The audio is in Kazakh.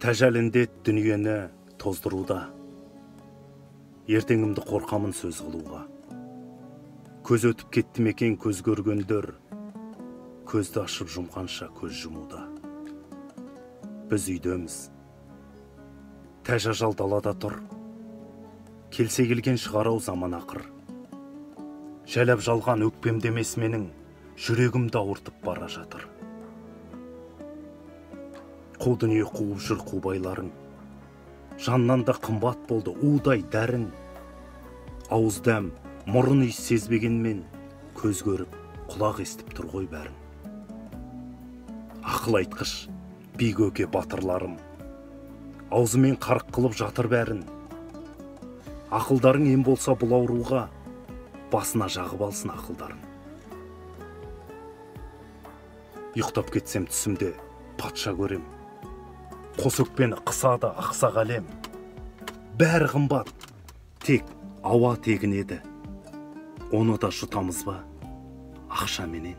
Тәжәл індет дүниені тоздыруда. Ертеңімді қорқамын сөз қылуға. Көз өтіп кетті ме екен көз көргендер, көзді ашып жұмғанша көз жұмуда. Біз үйдеміз. Тәжажал далада тұр. Келсе келген шығар-ау заман ақыр. Жәләп жалған өкпемде емес менің, жүрегімді ауыртып бара жатыр. Қу дүние қуып жүр қубайларың. Жаннан да қымбат болды удай дәрің. Ауыз дәм, мұрын иіс сезбегенмен, көз көріп, құлақ естіп тұр ғой бәрін. Ақыл айтқыш, бигөке батырларым, аузымен қарқ қылып жатыр бәрін. Ақылдарың ем болса бұл ауруға, басына жағып алсын ақылдарын. Ұйықтап кетсем түсімде патша көрем. Қос өкпені қысады ақсақ әлем. Бәрі қымбат, тек ауа тегін еді. Оны да жұтамыз ба ақшаменен?